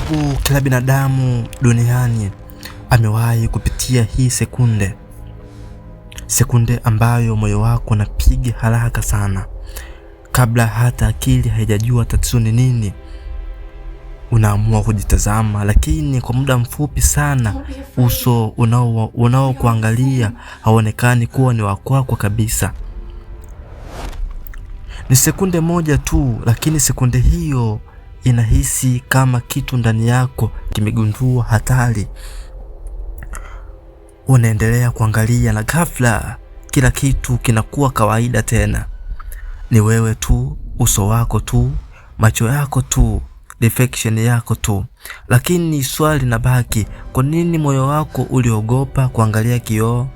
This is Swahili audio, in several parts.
Karibu kila binadamu duniani amewahi kupitia hii sekunde, sekunde ambayo moyo wako unapiga haraka sana kabla hata akili haijajua tatizo ni nini. Unaamua kujitazama, lakini kwa muda mfupi sana uso unaokuangalia hauonekani kuwa ni wa kwako kabisa. Ni sekunde moja tu, lakini sekunde hiyo inahisi kama kitu ndani yako kimegundua hatari. Unaendelea kuangalia na ghafla kila kitu kinakuwa kawaida tena. Ni wewe tu, uso wako tu, macho yako tu, reflection yako tu. Lakini swali linabaki, kwa nini moyo wako uliogopa kuangalia kioo?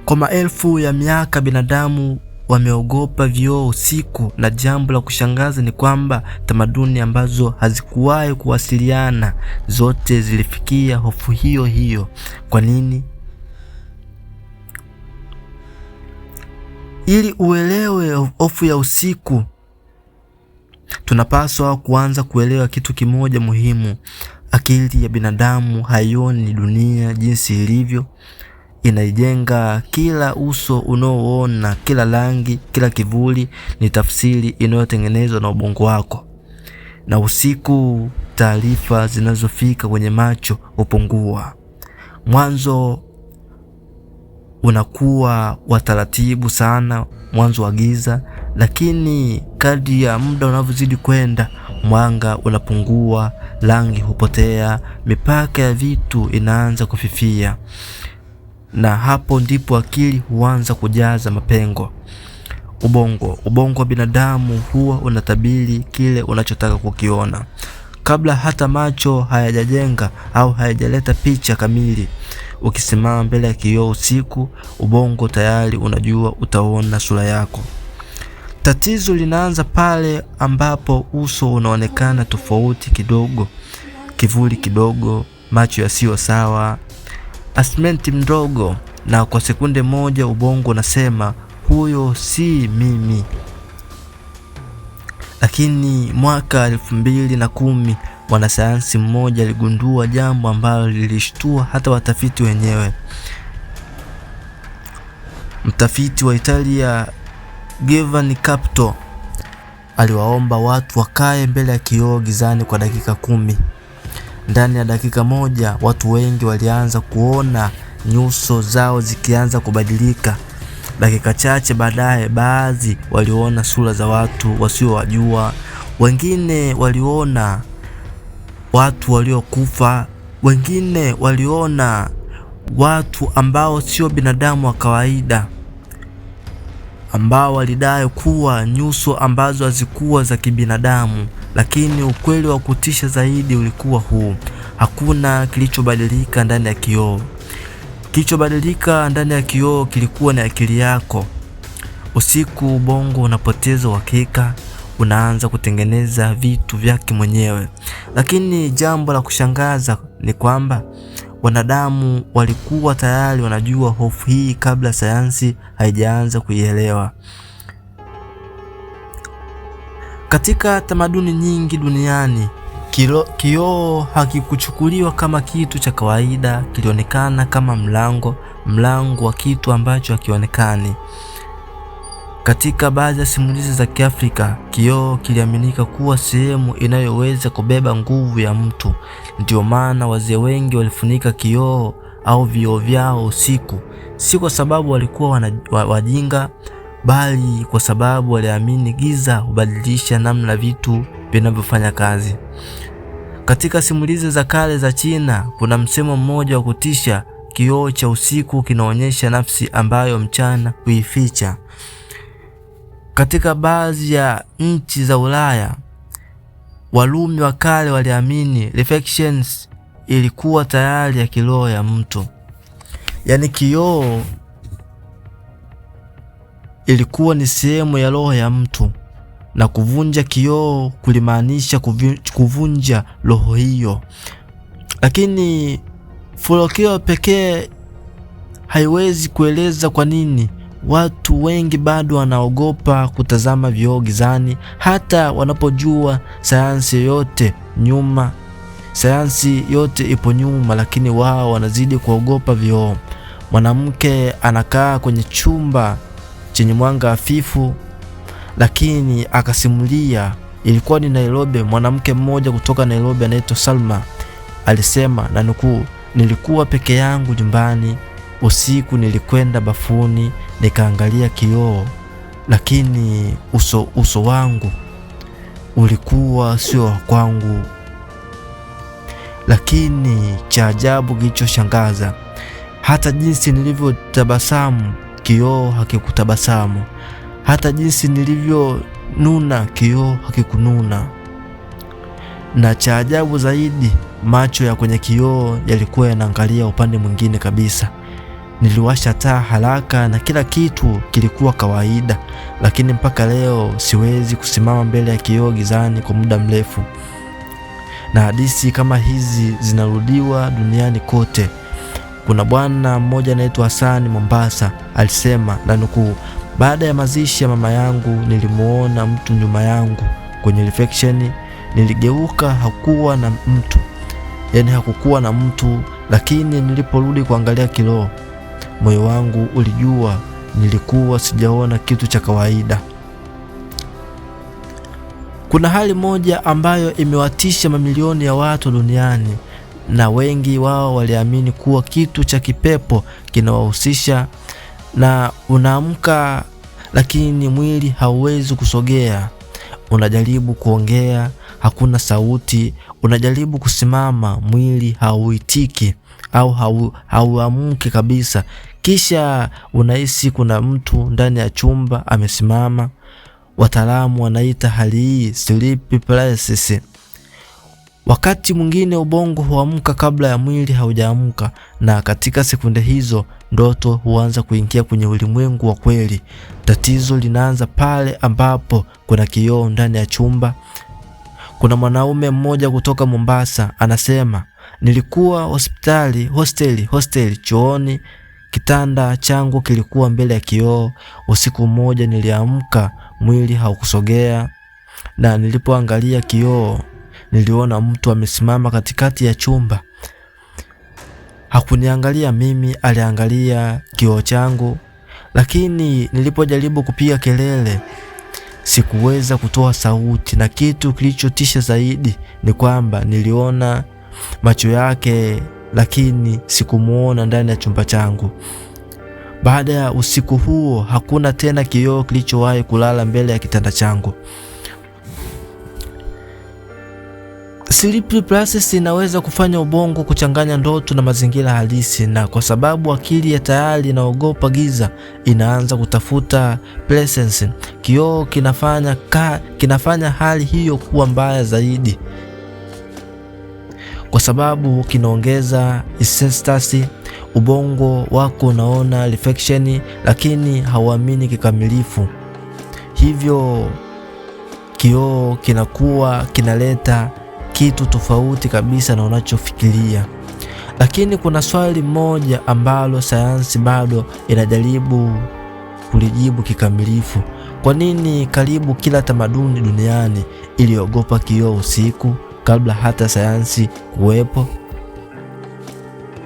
Kwa maelfu ya miaka binadamu wameogopa vioo usiku, na jambo la kushangaza ni kwamba tamaduni ambazo hazikuwahi kuwasiliana zote zilifikia hofu hiyo hiyo. Kwa nini? Ili uelewe hofu ya usiku, tunapaswa kuanza kuelewa kitu kimoja muhimu. Akili ya binadamu haioni dunia jinsi ilivyo. Inaijenga kila uso unaoona, kila rangi, kila kivuli ni tafsiri inayotengenezwa na ubongo wako. Na usiku, taarifa zinazofika kwenye macho hupungua. Mwanzo unakuwa wa taratibu sana, mwanzo wa giza, lakini kadri ya muda unavyozidi kwenda, mwanga unapungua, rangi hupotea, mipaka ya vitu inaanza kufifia. Na hapo ndipo akili huanza kujaza mapengo. Ubongo wa binadamu huwa unatabiri kile unachotaka kukiona kabla hata macho hayajajenga au hayajaleta picha kamili. Ukisimama mbele ya kioo usiku, ubongo tayari unajua utaona sura yako. Tatizo linaanza pale ambapo uso unaonekana tofauti kidogo, kivuli kidogo, macho yasiyo sawa, asmenti mdogo, na kwa sekunde moja ubongo unasema huyo si mimi. Lakini mwaka 2010 mwanasayansi mmoja aligundua jambo ambalo lilishtua hata watafiti wenyewe. Mtafiti wa Italia Giovanni Capito aliwaomba watu wakae mbele ya kioo gizani kwa dakika 10. Ndani ya dakika moja watu wengi walianza kuona nyuso zao zikianza kubadilika. Dakika chache baadaye, baadhi waliona sura za watu wasiowajua, wengine waliona watu waliokufa, wengine waliona watu ambao sio binadamu wa kawaida, ambao walidai kuwa nyuso ambazo hazikuwa za kibinadamu. Lakini ukweli wa kutisha zaidi ulikuwa huu: hakuna kilichobadilika ndani ya kioo. Kilichobadilika ndani ya kioo kilikuwa ni akili yako. Usiku ubongo unapoteza uhakika, unaanza kutengeneza vitu vyake mwenyewe. Lakini jambo la kushangaza ni kwamba wanadamu walikuwa tayari wanajua hofu hii kabla sayansi haijaanza kuielewa. Katika tamaduni nyingi duniani, kioo hakikuchukuliwa kama kitu cha kawaida. Kilionekana kama mlango, mlango wa kitu ambacho hakionekani. Katika baadhi ya simulizi za Kiafrika, kioo kiliaminika kuwa sehemu inayoweza kubeba nguvu ya mtu. Ndio maana wazee wengi walifunika kioo au vioo vyao usiku, si kwa sababu walikuwa wajinga, bali kwa sababu waliamini giza hubadilisha namna vitu vinavyofanya kazi. Katika simulizi za kale za China kuna msemo mmoja wa kutisha: kioo cha usiku kinaonyesha nafsi ambayo mchana huificha. Katika baadhi ya nchi za Ulaya, Warumi wa kale waliamini reflections ilikuwa tayari ya kiroho ya mtu, yaani kioo ilikuwa ni sehemu ya roho ya mtu, na kuvunja kioo kulimaanisha kuvunja roho hiyo. Lakini folklore pekee haiwezi kueleza kwa nini watu wengi bado wanaogopa kutazama vioo gizani, hata wanapojua sayansi yote nyuma, sayansi yote ipo nyuma, lakini wao wanazidi kuogopa vioo. Mwanamke anakaa kwenye chumba chenye mwanga hafifu, lakini akasimulia, ilikuwa ni Nairobi. Mwanamke mmoja kutoka Nairobi anaitwa Salma alisema, na nukuu, nilikuwa peke yangu nyumbani usiku, nilikwenda bafuni nikaangalia kioo, lakini uso wangu ulikuwa sio wa kwangu. Lakini cha ajabu kilichoshangaza, hata jinsi nilivyotabasamu kioo hakikutabasamu, hata jinsi nilivyonuna kioo hakikununa. Na cha ajabu zaidi, macho ya kwenye kioo yalikuwa yanaangalia upande mwingine kabisa. Niliwasha taa haraka na kila kitu kilikuwa kawaida, lakini mpaka leo siwezi kusimama mbele ya kioo gizani kwa muda mrefu. Na hadithi kama hizi zinarudiwa duniani kote. Kuna bwana mmoja anaitwa Hasani Mombasa alisema, na nukuu, baada ya mazishi ya mama yangu nilimuona mtu nyuma yangu kwenye reflection, niligeuka, hakuwa na mtu, yaani hakukuwa na mtu, lakini niliporudi kuangalia kioo, moyo wangu ulijua nilikuwa sijaona kitu cha kawaida. Kuna hali moja ambayo imewatisha mamilioni ya watu duniani, na wengi wao waliamini kuwa kitu cha kipepo kinawahusisha, na unaamka lakini mwili hauwezi kusogea. Unajaribu kuongea, hakuna sauti. Unajaribu kusimama, mwili hauitiki au hauamki kabisa. Kisha unahisi kuna mtu ndani ya chumba amesimama. Wataalamu wanaita hali hii sleep paralysis. Wakati mwingine ubongo huamka kabla ya mwili haujaamka, na katika sekunde hizo ndoto huanza kuingia kwenye ulimwengu wa kweli. Tatizo linaanza pale ambapo kuna kioo ndani ya chumba. Kuna mwanaume mmoja kutoka Mombasa anasema, nilikuwa hospitali hosteli chooni, kitanda changu kilikuwa mbele ya kioo. Usiku mmoja niliamka, mwili haukusogea, na nilipoangalia kioo niliona mtu amesimama katikati ya chumba. Hakuniangalia mimi, aliangalia kioo changu, lakini nilipojaribu kupiga kelele sikuweza kutoa sauti, na kitu kilichotisha zaidi ni kwamba niliona macho yake, lakini sikumuona ndani ya chumba changu. Baada ya usiku huo, hakuna tena kioo kilichowahi kulala mbele ya kitanda changu. Sleep paralysis inaweza kufanya ubongo kuchanganya ndoto na mazingira halisi, na kwa sababu akili ya tayari inaogopa giza, inaanza kutafuta presence. Kioo kinafanya hali hiyo kuwa mbaya zaidi, kwa sababu kinaongeza intensity. Ubongo wako unaona reflection, lakini hauamini kikamilifu, hivyo kioo kinakuwa kinaleta kitu tofauti kabisa na unachofikiria. Lakini kuna swali moja ambalo sayansi bado inajaribu kulijibu kikamilifu. Kwa nini karibu kila tamaduni duniani iliogopa kioo usiku kabla hata sayansi kuwepo?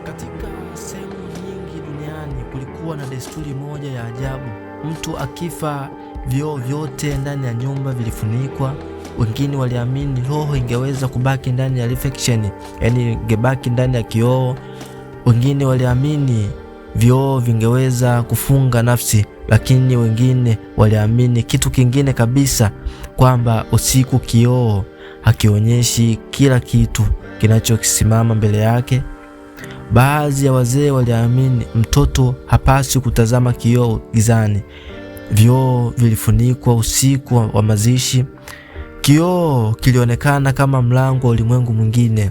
Katika sehemu nyingi duniani kulikuwa na desturi moja ya ajabu. Mtu akifa, vioo vyote ndani ya nyumba vilifunikwa. Wengine waliamini roho ingeweza kubaki ndani ya reflection, yani ingebaki ndani ya kioo. Wengine waliamini vioo vingeweza kufunga nafsi, lakini wengine waliamini kitu kingine kabisa, kwamba usiku kioo hakionyeshi kila kitu kinachokisimama mbele yake. Baadhi ya wazee waliamini mtoto hapaswi kutazama kioo gizani. Vioo vilifunikwa usiku wa mazishi. Kioo kilionekana kama mlango wa ulimwengu mwingine.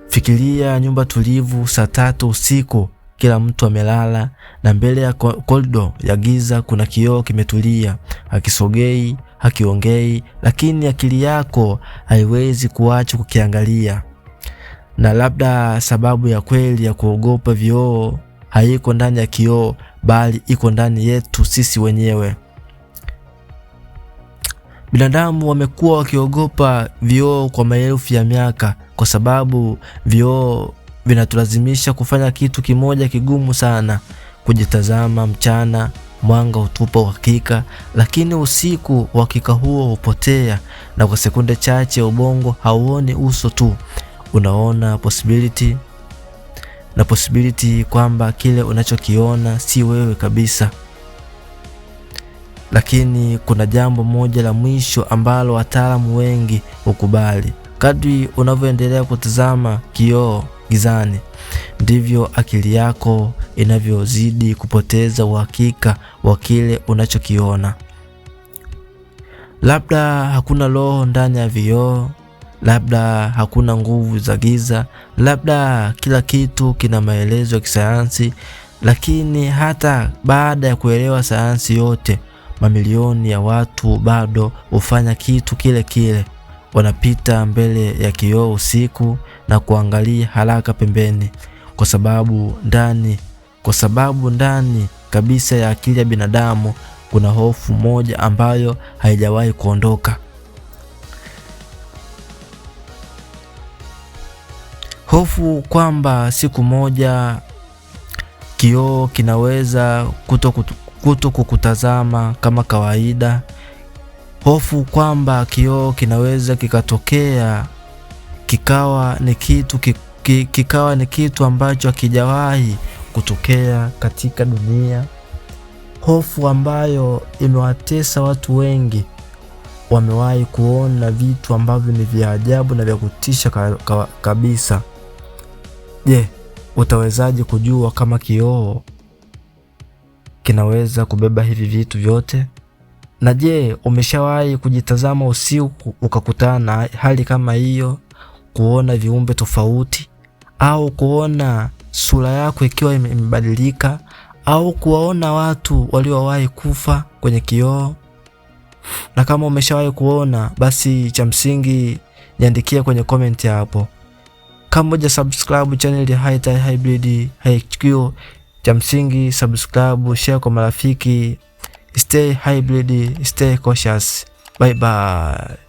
Fikiria nyumba tulivu, saa 3 usiku, kila mtu amelala, na mbele ya korido ya giza kuna kioo kimetulia, hakisogei, hakiongei, lakini akili yako haiwezi kuacha kukiangalia. Na labda sababu ya kweli ya kuogopa vioo haiko ndani ya kioo, bali iko ndani yetu sisi wenyewe. Binadamu wamekuwa wakiogopa vioo kwa maelfu ya miaka, kwa sababu vioo vinatulazimisha kufanya kitu kimoja kigumu sana: kujitazama mchana. Mwanga hutupa uhakika, lakini usiku uhakika huo hupotea, na kwa sekunde chache ubongo hauoni uso tu, unaona possibility, na possibility kwamba kile unachokiona si wewe kabisa. Lakini kuna jambo moja la mwisho ambalo wataalamu wengi hukubali: kadri unavyoendelea kutazama kioo gizani, ndivyo akili yako inavyozidi kupoteza uhakika wa kile unachokiona. Labda hakuna roho ndani ya vioo, labda hakuna nguvu za giza, labda kila kitu kina maelezo ya kisayansi. Lakini hata baada ya kuelewa sayansi yote, mamilioni ya watu bado hufanya kitu kile kile. Wanapita mbele ya kioo usiku na kuangalia haraka pembeni, kwa sababu ndani kabisa ya akili ya binadamu kuna hofu moja ambayo haijawahi kuondoka. Hofu kwamba siku moja kioo kinaweza kuto kukutazama kama kawaida. Hofu kwamba kioo kinaweza kikatokea kikawa ni kitu ambacho hakijawahi kutokea katika dunia. Hofu ambayo imewatesa watu wengi. Wamewahi kuona vitu ambavyo ni vya ajabu na vya kutisha kabisa. Je, utawezaje kujua kama kioo kinaweza kubeba hivi vitu vyote? Na je, umeshawahi kujitazama usiku ukakutana na hali kama hiyo, kuona viumbe tofauti au kuona sura yako ikiwa imebadilika au kuwaona watu waliowahi kufa kwenye kioo? Na kama umeshawahi kuona, basi cha msingi niandikie kwenye comment hapo. Kama huja subscribe channel ya High Hybrid HQ, cha msingi subscribe, share kwa marafiki. Stay hybrid, stay cautious. Bye bye.